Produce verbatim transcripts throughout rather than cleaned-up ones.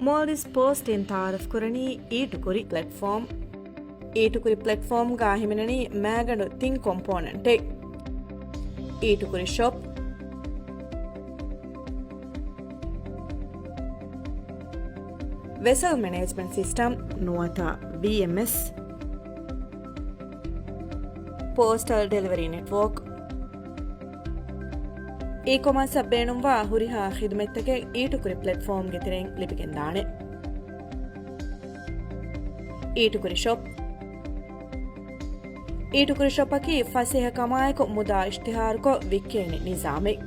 މޯލްޑިވްސް ޕޯސްޓް އިން ތައާރަފް ކުރަނީ އީޓުކުރި ޕްލެޓްފޯމް. އީޓުކުރި ޕްލެޓްފޯމްގަ ހިމެނެނީ މައިގަނޑު ތިން ކޮމްޕޯނެންޓެއް. އީޓުކުރި ޝޮޕް، ވެސަލް މެނޭޖްމަންޓް ސިސްޓަމް ނުވަތަ ވީއެމްއެސް، ޕޯސްޓަލް ޑެލިވަރީ ނެޓްވޯކް. އީ ކޮމާސްއަށް ބޭނުންވާ ހުރިހާ ޚިދުމަތްތަކެއް އީޓުކުރި ޕްލެޓްފޯމްގެ ތެރެއިން ލިބިގެންދާނެ. އީޓުކުރި ޝޮޕް. އީޓުކުރި ޝޮޕަކީ ފަސޭހަ ކަމާއެކު މުދާ އިޝްތިހާރުކޮށް ވިއްކޭނެ ނިޒާމެއް.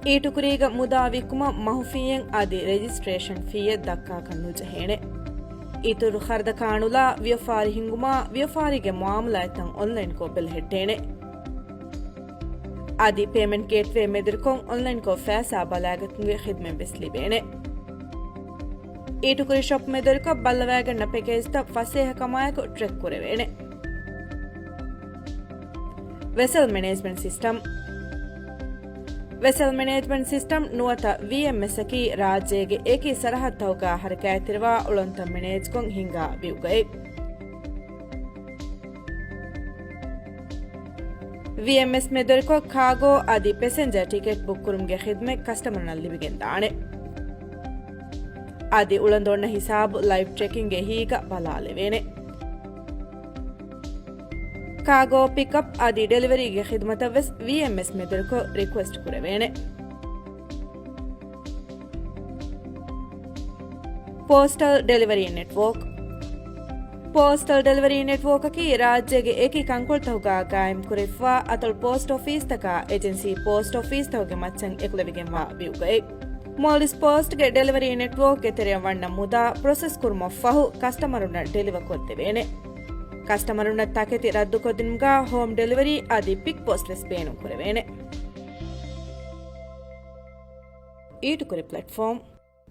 އީޓުކުރީގަ މުދާ ވިއްކުމަށް މަހު ފީއެއް އަދި ރެޖިސްޓްރޭޝަން ފީއެއް ދައްކާކަށް ނުޖެހޭނެ. އިތުރު ޚަރަދަކާ ނުލާ ވިޔަފާރި ހިންގުމާ ވިޔަފާރީގެ މުއާމަލާތްތައް އޮންލައިންކޮށް ބެލެހެއްޓޭނެ. އަދި ޕޭމެންޓް ގޭޓްވޭ މެދުވެރިކޮށް އޮންލައިންކޮށް ފައިސާ ބަލާގަތުމުގެ ޚިދުމަތްވެސް ލިބޭނެ. އީޓުކުރި ޝޮޕް މެދުވެރިކޮށް ބައްލަވައިގަންނަ ޕެކޭޖްތައް ފަސޭހަ ކަމާއެކު ޓްރެކް ކުރެވޭނެ. ވެސަލް މެނޭޖްމަންޓް ސިސްޓަމް. ވެސަލް މެނޭޖްމަންޓް ސިސްޓަމް ނުވަތަ ވީއެމްއެސް އަކީ ރާއްޖޭގެ އެކި ސަރަހައްދުތަކުގަ ހަރަކާތްތެރިވާ އުޅަނދުތައް މެނޭޖްކޮށް ހިންގާ ވިއުގައެއް. ވީއެމްއެސް މެދުވެރިކޮށް ކާގޯ އަދި ޕެސެންޖަރ ޓިކެޓް ބުކްކުރުމުގެ ޚިދުމަތް ކަސްޓަމަރުންނަށް ލިބިގެންދާނެ. އަދި އުޅަނދު އޮންނަ ހިސާބު ލައިވް ޓްރެކިންގ އެހީގަ ބަލާލެވޭނެ. ކާގޯ ޕިކަޕް އަދި ޑެލިވަރީގެ ޚިދުމަތަށްވެސް ވީއެމްއެސް މެދުވެރިކޮށް ރިކުއެސްޓް ކުރެވޭނެ. ޕޯސްޓަލް ޑެލިވަރީ ނެޓްވޯކް. ޕޯސްޓަލް ޑެލިވަރީ ނެޓްވޯކަކީ ރާއްޖޭގެ އެކި ކަންކޮޅުތަކުގަ ގާއިމްކުރެވިފައިވާ އަތޮޅު ޕޯސްޓް އޮފީސްތަކާ އެޖެންސީ ޕޯސްޓް އޮފީސްތަކުގެ މައްޗަށް އެކުލެވިގެންވާ ވިއުގައެއް. މޯލްޑިވްސް ޕޯސްޓްގެ ޑެލިވަރީ ނެޓްވޯކްގެ ތެރެއަށް ވަންނަ މުދާ ޕްރޮސެސް ކުރުމަށްފަހު ކަސްޓަމަރުންނަށް ޑެލިވަ ކޮށްދެވޭނެ. ކަސްޓަމަރުންނަށް ތަކެތި ރައްދުކޮށްދިނުމުގަ ހޯމް ޑެލިވަރީ އަދި ޕިކް ޕޯސްޓް ވެސް ބޭނުންކުރެވޭނެ. އީޓުކުރި ޕްލެޓްފޯމް.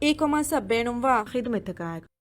އީ ކޮމާސްއަށް ބޭނުންވާ ޚިދުމަތްތަކާއެކު